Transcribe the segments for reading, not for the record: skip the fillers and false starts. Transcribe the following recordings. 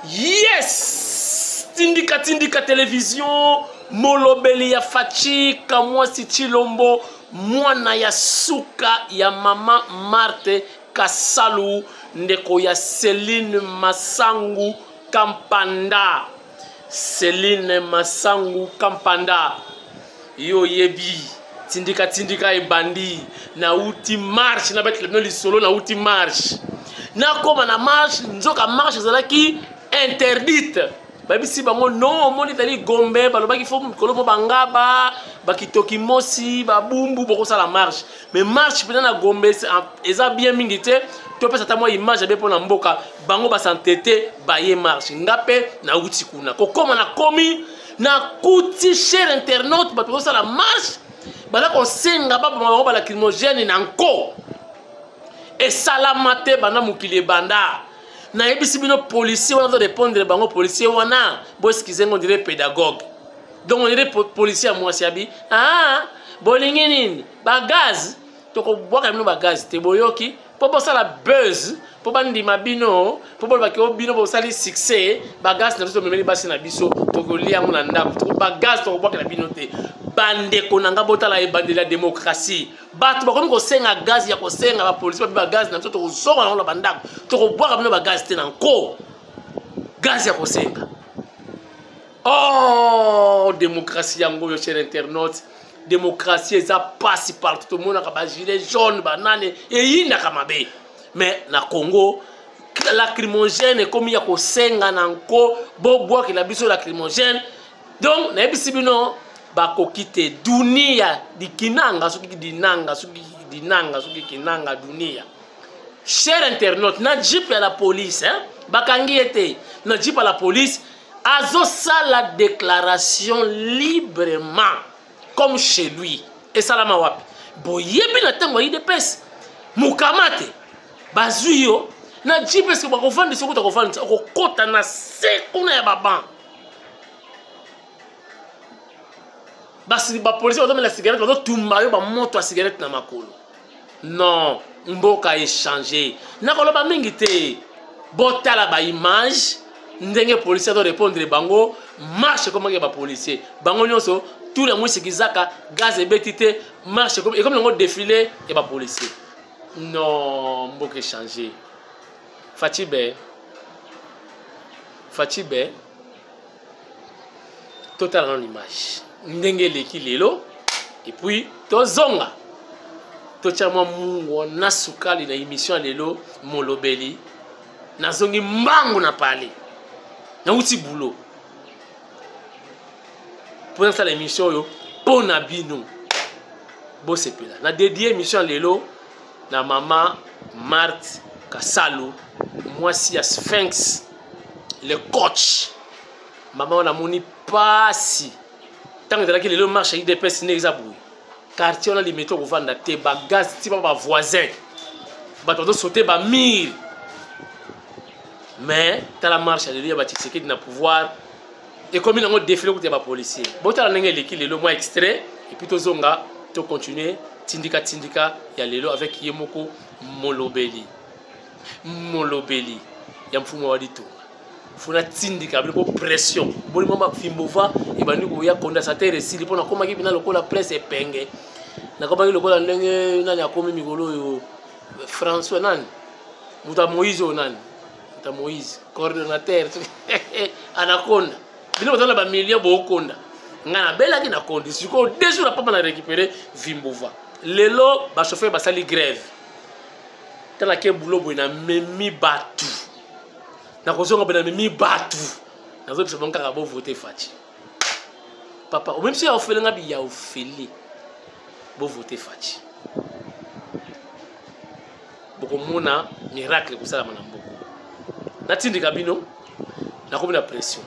Yes! Tindika Tindika Television, molobeli ya Fatshi Kamwasi Tshilombo, mwana ya suka ya mama Marthe Kasalu, ndeko ya Celine Masangu Kampanda. Celine Masangu Kampanda. Yo yebi tindika tindika ebandi nauti marche nabetela bino lisolo nauti marche nakoma na marche nzoka marche ezalaki interdite bayebisi bango non omoni ezali gombe balobaki fo mikolo mo bangaba bakitoki mosi babumbu bokosala marche mais marche mpenza na gombe eza bien mingi te topesa ata mwa image abe mpo na mboka bango basantete baye marche nga mpe nauti kuna kokoma nakomi nakuti cher internaute bato bazosala marche baza kosenga baboma bango balacrimogène na nko esalama te banda mokili ebanda nayebisi bino policier wana azorépondre bango policier wana boeskize ngo ondire pédagogue donc ondire policier ya mwasi abi ah, bolingi nini bagaz tokobwaka bino bagaz te boyoki mpo bosala buzz mpo bandima bino mpo bolobaki o bino bosali succès bagaz na biso tomemeli basi na biso tokolia yango na ndako bagaz tokobwakela bino te bandeko na nga botala ebandeli ya démocratie bato bakomi kosenga gaz ya kosenga bapolisi babi bagaz na biso tokozonga nango na bandako tokobwaka bino bagaz te na nko gaz ya kosenga oh démocratie yango oyo cher internaute démocratie eza pasi partout tomonaka bagilet jaune banani eyindaka mabe mais na congo lacrymogène ekomi ya kosenga na nko bobwakela biso lacrymogène donc nayebisi bino bakoki te dunia dikinanga soki dinanga soki dinanga soki kinanga dunia cher internaute na jeep ya la police hein? bakangi ye te na jeep ya la police azosala déclaration librement comme chez lui esalama wapi boyebi na ntango ya idps mokama te bazwi yo na jeep eske bakofandisa okuta kofandisa okokota na se kuna ya baban bapolisi bazomela cigarette bazotumba yo bamoto ya cigarette na makolo non mboka echange nakoloba mingi te botala baimage ndenge policier azo répondre bango marche ekomaki ya bapolisier bango nyonso tour ya mwisi kizaka gaz ebeti te marche ekomi yango défilé ya bapolisier non mboka echange facibe facibe totala nano image ndenge eleki lelo epuis tozonga totya mwa mungwa na sukali na émission ya lelo molobeli nazongi mbangu na pale nauti boulot mpo nasala émission oyo mpo na bino bosepela na dédie émission ya lelo na mama marthe kasalu mwasi ya sphinx le coach mama wana amoni pasi ntango ezalaki lelo marche ya idps ndenge eza boye quartier wana limete okovanda te bagaz ti ba bavoisin bato bazosaute bamire mais tala marche ya lelo ya batshisekedi na pouvoir ekomi nango défilé kuta ya bapolicier botala ndenge eleki lelo mwa extrait epuis tozonga tocontinue tindika tindika ya lelo avec ye moko molobeli molobeli ya mfumu wa litonga funa tindika bino mpo pression boni mwa mafimbova ebandi koya condensateur esili mpo nakomaki mpena lokola presse epenge nakomaki lokola ndenge nani akomi mikolo oyo françois nani moto ya moïse oyo nani moto ya moïse coordonnateur anaconda bino boza na bamillion bookonda ngai nabelaki na kondi sikoyo deux jours apamba na récupéré vimbova lelo bachauffeur basali grève tala ke bulo boye namemi bato nakozonga boye namemi bato nazobisa bango kaka bovote faci papa omemisi ya ofele nga biya ofele bovote faci bokomona miracle ekosalama na mboka natindika bino nakomi na pression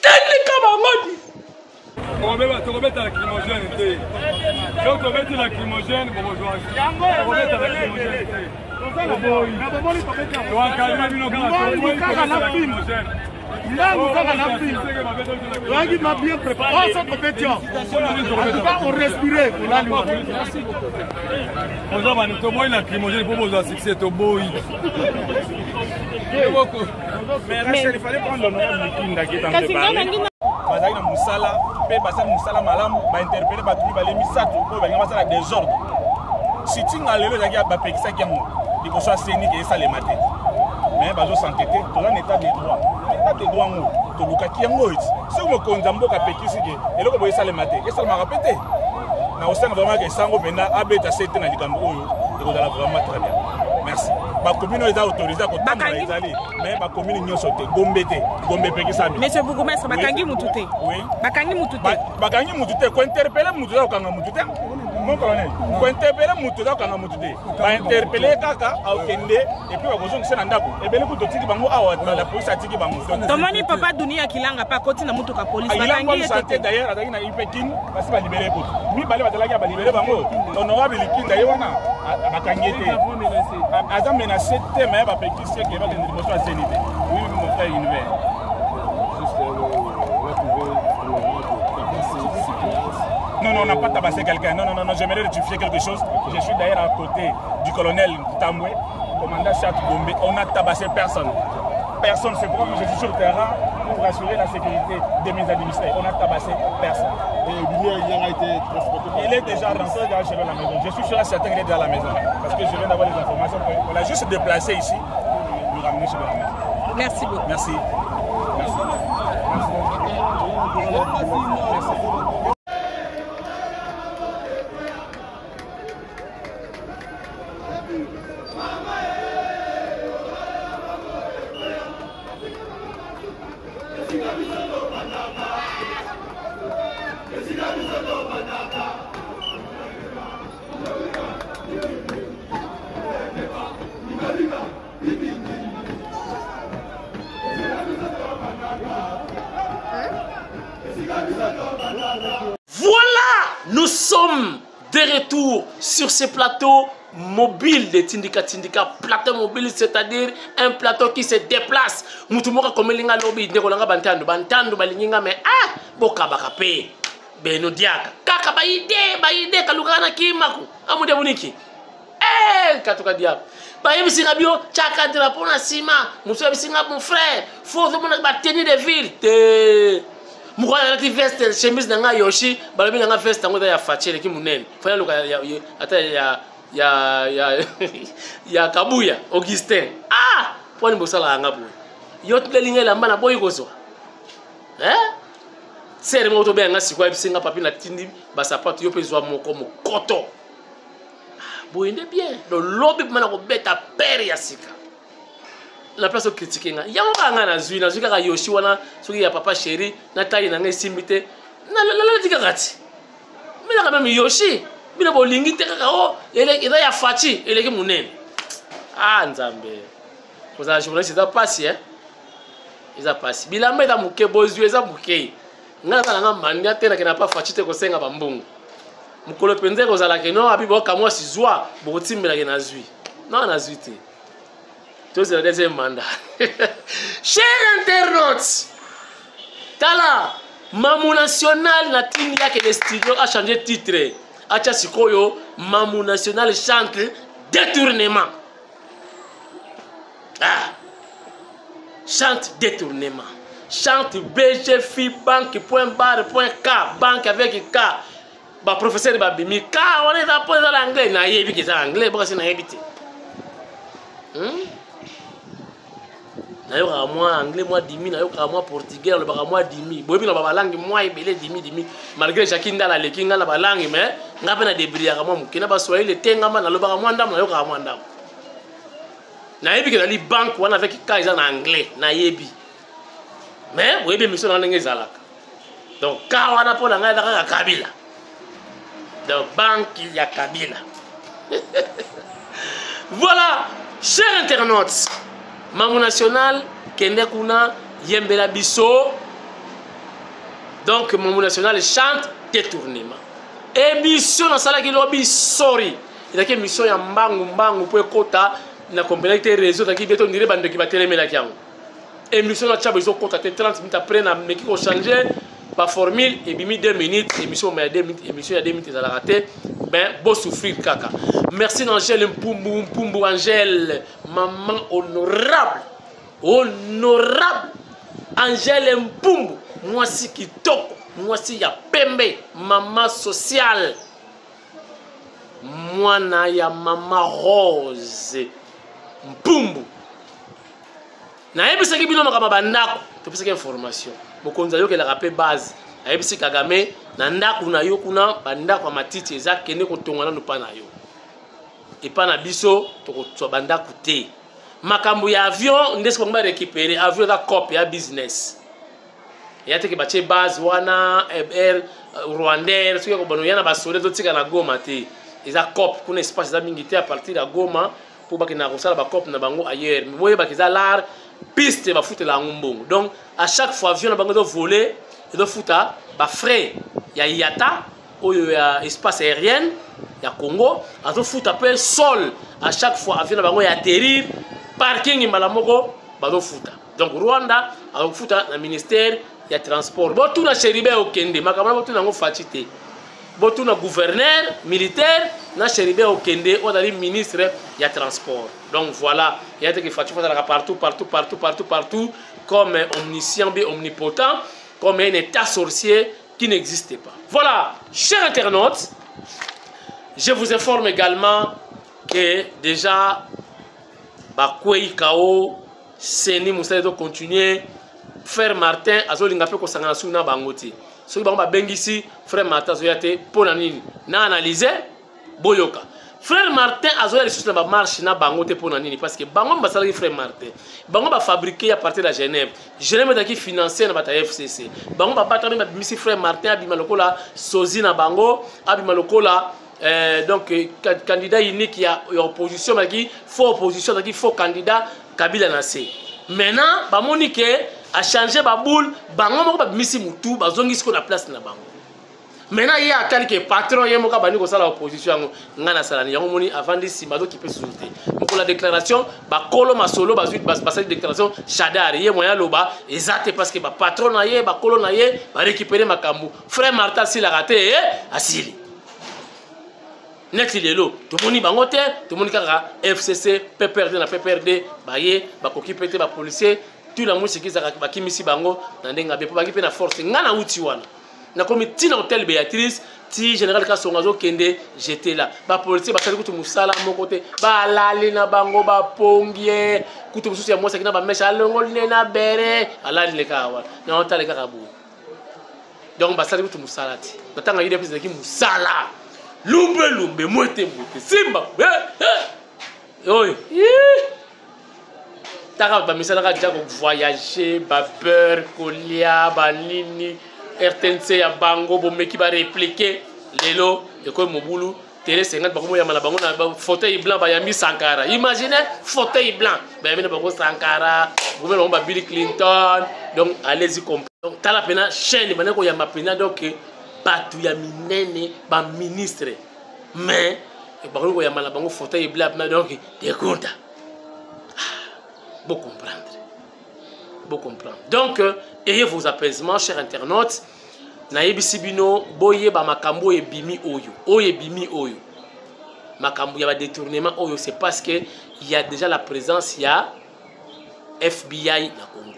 tindika bango Tokobeta lacrymogène te. Soki tobeti lacrymogène bokozwa. Tokobeta lacrymogène te. Toboyi. Toencadre bino kaka toboyi kobeta lacrymogène. Mbangu kaka na fil. Toyaki ma bien préparé. Oh, ça tobeti en tout cas, on respire kolali wana. Oza bani toboyi lacrymogène mpo bozwa succès toboyi. Mais Rachel, il fallait prendre l'honorable Likinda qui est en train de parler. Bazalaki na mosala mpe basali mosala malamu, bainterpele bato mibale misato oyo balingi basala desordre. Sitinga lelo ezalaki, bapekisaki yango liboso ya CENI ke esalema te, mais bazosante te. Toza na état de droit. État de droit yango tolukaki yango eti soki mokonzi ya mboka apekisi ke eloko boye esalema te, esalemaka mpe te. Na kosenga vraiment ke esango mpenza abeta se te na likambo oyo, ekozala vraiment très bien. Merci. Bacommune oyo eza autorisé ya kotambola ezali, mais bacommune nyonso te. Gombe te, Gombe epekisami. Monsieur bourgmestre, bakangi mutu te? Oui. Bakangi mutu te? Bakangi mutu te. Kointerpele mutu eza kokanga mutu te, mon colonel. Kointerpele mutu eza kokanga mutu te. Bainterpele kaka, akende et puis bakozongisa na ndako. Ebele kutu totiki bango awa, la police atiki bango. Tomoni papa Dunia Kilanga mpe akoti na mutuka polise, bakangi ye te. D'ailleurs azalaki na Ipekin, basi balibere kutu mibale bazalaki ya balibere bango. Honorable Likinda ye wana bakangi ye te, aza menacé te, mais bapekisi eke bakende liboso ya CENI te. Oui, mon frère univers. Non, non, on n'a pas tabassé quelqu'un. Non, non, non, non, j'aimerais rectifier quelque chose. Je suis d'ailleurs à côté du colonel Tamboué, commandant Chat Gombe. On n'a tabassé personne. Personne, c'est pourquoi je suis sur le terrain pour assurer la sécurité de mes administrés. On n'a tabassé personne. Et lui, il a été transporté? Il est déjà rentré dans chez lui à la maison. Je suis sûr et certain qu'il est déjà à la maison. Parce que je viens d'avoir des informations. On l'a juste déplacé ici pour lui ramener chez lui à la maison. Merci beaucoup. Merci. Merci. Merci. Voilà, nous sommes de retour sur ce plateau mobile de Tindika Tindika. Plateau mobile, c'est-à-dire un plateau qui se déplace. Mutu moko akomeli nga lobi, ndeko nanga bantando, bantando balingi nga, mais ah, bokabaka pe beno diaka kaka baide baide kalukaka na kimaku amude buniki eh katuka diable. Bayebisi nga bio tiaka drapeau na nsima. Mosusu ayebisi nga, mon frère, fo ozomona batenue de ville te. Moko alati veste, chemise na ngai Yoshi, balobi na nga veste yango eza ya Faci, eleki monene, fai naluka ata ya Kabuya Augustin. Ah, mponi bosalaka nga boye? Yo tulelinga elamba na boyi kozwa eh? Sere moko tobenga nga sikoyo, ayebisi nga, papi, natindi basapato, yo mpe zwa moko mokoto boye nde bien. Lolobi mpema na kobeta pere ya sika na place okritike nga yango kaka. Ngai nazwi kaka Yoshi wana, soki ya papa chéri na taille na ngai esimbi te, nalati kaka ti melaka meme Yoshi. Bino bolingi te kaka o eza ya Faci, eleki monene. Ah Nzambe, kozala journaliste eza pasi, eh? Eza pasi, bilamba eza moke, bozwi eza moke. Ngai naza nanga mandia te, nakende pa Faci te kosenga bambongo. Mokolo mpenza ekozala ke no abi bokamwasi zwa bokotimbelake nazwi no nazwi te. Tozela deuxième mandat. Cher internaute, tala Mamu National, natindi akende studio achange titre, atya sikoyo Mamu National chante détournement. Ah, chante détournement, chante BGFI banque point barre point K, banque avec K. Baprofesseur babimi K wana eza mpo eza na anglais. Nayebi ke eza na anglais, bokasi nayebi te. Nayokaka mwa anglais mwa dimi, nayokaka mwa portugais, nalobaka mwa dimi. Boyebi na balangue mwa ebele, dimi dimi, malgré Jacki Ndala aleki ngai na balangue, mais ngai mpe na debriyaka mwa moke na baswahili etengama. Nalobaka mwa ndambo, nayokaka mwa ndambo. Nayebi ke ezali banque wana avec K, eza na anglais, nayebi. Mais boyebi émission nanga ndenge ezalaka. Donc K wana mpo na ngai eza kaka Kabila, donc banque ya Kabila. Voilà, cher internaute, Mamu National kende kuna yembela biso. Donc Mamu National chante détournement. Émission nasalaki lobi, sorry, ezalaki émission ya mbangu mbangu mpo ekota na kompelaki te réseau, ezalaki bien, tondire bandoki batelemelaki yango. Émission na Tchabo ezokota te 30 minutes après na meki ko changer ba formule ebimi 2 minutes émission ya 2 minutes émission ya 2 minutes ezalaka te ben bo souffrir kaka. Merci na Angèle Mpumbu Mpumbu Angèle maman honorable honorable Angèle Mpumbu mwasi kitoko mwasi ya pembe mama sociale mwana ya mama Rose Mpumbu nayebisaki bino makambo ya bandako topesaki information mokonzi ayokelaka mpe base ayebisi kagame na ndako na yo kuna bandako ya matiti eza kende kotonga nanu mpa na yo epa na biso tokozwa bandako te makambo ya avion nde soki bango barécupere avion eza cope ya business eya teke batie base wana air rwandaire soki akobana oya na basoda ezotika na goma te eza cope kuna espace eza mingi te a partir ya goma mpo bakendaka kosala bacope na bango ailleurs mais boyebaka eza lar piste bafutela yango mbongo donc à chaque fois avion na bango ezovole ezofuta bafrais ya iata oyo ya espace aérienne ya congo azofuta mpe sol à chaque fois avion na bango ya atterrir parking mbala moko bazofuta donc rwanda akofuta na ministère ya transport botuna cheribe okende makambo na botuna yango faci te botuna gouverneur militaire na cheribe okende oyo azali ministre ya transport donc voilà eya teke faci azalaka partout partout partout partout partout comme omniscient bien omnipotent comme un état sorcier qui n'existe pas voilà chers internautes je vous informe également que déjà bakwei kao seni mosala ezocontinue frère martin azolinga mpe kosangana suki na bango te soki bango babengisi frère martin azoya te mpo na nini na analyse boyoka frère martin azoya lisusu na bamarche na bango te mpo na nini parce que bango basalaki frère martin bango bafabrike ya partir ya genève genève ezalaki financier na bato ya fcc bango babatami babimisi frère martin abima lokola sozi na bango abima lokola donc euh, candidat unique ya, ya opposition bazalaki faux opposition azalaki faux candidat kabila na se maintenant bamoni ke achange baboule bango moko babimisi motu bazongisi ko na place na bango maintenant ye atali ke patron ye moko abandi kosala opposition yango ngai nasala nini yango moni avandi nsima azokipe susu te mokolo ya déclaration bakolo masolo bazwi basali déclaration shadar ye moyen aloba eza te parce que bapatron na ye bakolo na ye barécupere makambo frère martin asilaka te eh, asili neti lelo tomoni bango te tomoni kaka fcc pprd na pprd baye bakoki mpe te bapolisier tula musiki ezalaka bakimisi bango na ndenge abe mpo baki mpe na force ngai nauti wana nakomi ntina hotel béatrice ti général kasongo azokende jete la bapolisier basali kutu mosala moko te balali na bango bapongie kutu mosusu ya mwasi aki na bameshe alongoli ne na bere alali ne kaka wana na otale kaka boye donc basali kutu mosala te na ntango ya udps ezalaki mosala lumbe lumbe mwete mwete simba eh, eh. oyo taka bamisalaka deja kovoyage babeure kolia banini rtnc ya bango bomeki bareplike lelo ekomi mobulu tele 50 bakomoyamba na bango na fauteuil blanc bayambi sankara imagine fauteuil blanc bayambi na bango sankara bokomi na bango ba bill clinton donc allez-y comprendre donc tala mpena chaîne banda koyamba mpena donc bato ya minene baministre mais bakomi koyamba na bango fauteuil blanc mpena donc dekunta ah, bocomprendre bocomprendre donc euh, ayez vos apaisements chers internautes nayebisi bino boyeba makambo oyo ebimi oyo oyo ebimi oyo makambo ya badetournement oyo c'est parce que il y a déjà la présence ya fbi na congo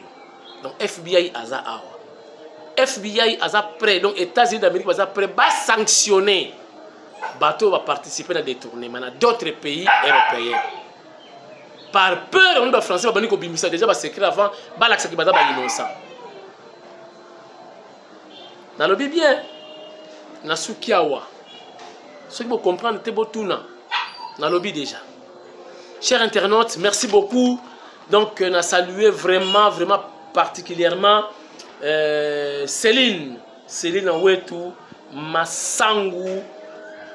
donc fbi aza awa fbi aza prêt donc états-unis d'amérique baza prêt basanctionner bato oyo baparticipe na détournement na d'autres pays européens par peur yango bafrançais babandi kobimisa déjà basecret avant balakisaki baza bainnocent nalobi bien nasuki awa soki bocomprendre te botuna nalobi déjà cher internaute merci beaucoup donc euh, na saluer vraiment vraiment particulièrement euh, céline céline wetu masangu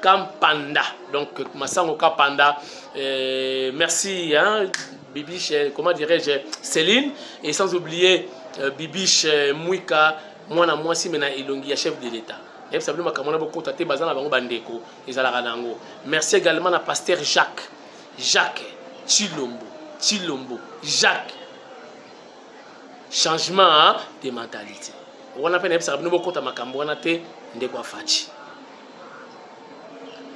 Kampanda. Donc, Masango Kampanda. Euh, merci, hein, Bibiche, comment dirais-je, Céline. Et sans oublier euh, Bibiche euh, Mwika, mwana mwasi mena elongi ya chef de l'État. yebisa bino makambo na bokota te baza na bango bandeko ezalaka na yango merci également na pasteur jacques jacques chilombo chilombo jacques Changement de mentalité wana mpe nayebisaka bino bokota makambo wana te, ndeko afaci.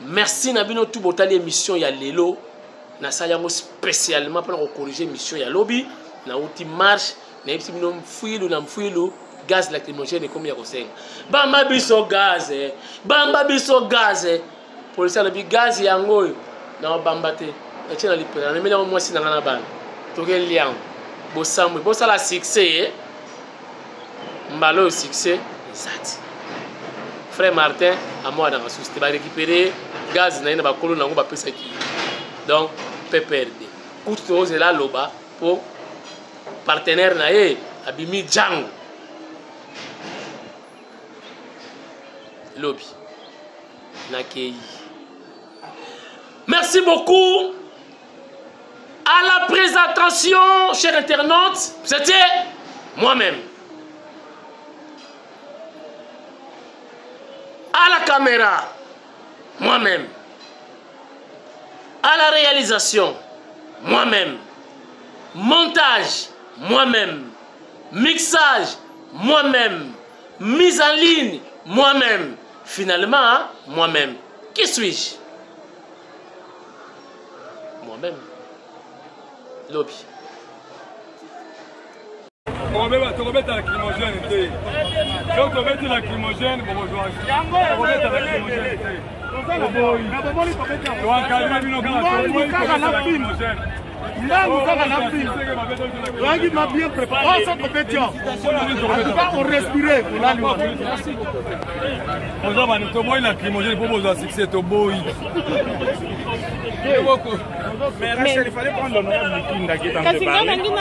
Merci na bino tu botali émission ya lelo. Nasali yango spécialement mpona kocorriger émission ya lobi. Nauti marche, nayebisi bino mfwilu na mfwilu, gaz lacrymogène ekomi ya kosenga. Bamba biso gaz, bamba biso gaz. Polisi alobi gaz yango oyo naobamba te, natie na lipela, namemeli yango mwasi na ngai na bana, tokeli yango bosambwe, bosala succès mbala oyo. Succès eza ti frère Martin amwanaka susu te, barécupérer gaz na ye na bakolo nango bapesaki. Donc PPRD kutu tozela aloba mpo partenaire na ye abimi jango lobi nakei. Merci beaucoup à la présentation, chers internautes, c'était moi-même. À la caméra, moi-même. À la réalisation, moi-même. Montage, moi-même. Mixage, moi-même. Mise en ligne, moi-même. Finalement, moi-même. Qui suis-je? Moi-même. Lobi. Tokobeta lacrymogène te. Soki tobeti lacrymogène, bokozwa. Tokobeta lacrymogène te, toencadrer bino. Kaka na film, mbangu kaka na film, toyaki ma bien préparé. Oyo so tobeti, en tout cas on respirait, olali wana. Oza bani, toboyi lacrymogène mpo bozwa succès, toboyi. Mais Rachel, il fallait prendre l'honorable Mukinda qui est en train de parler.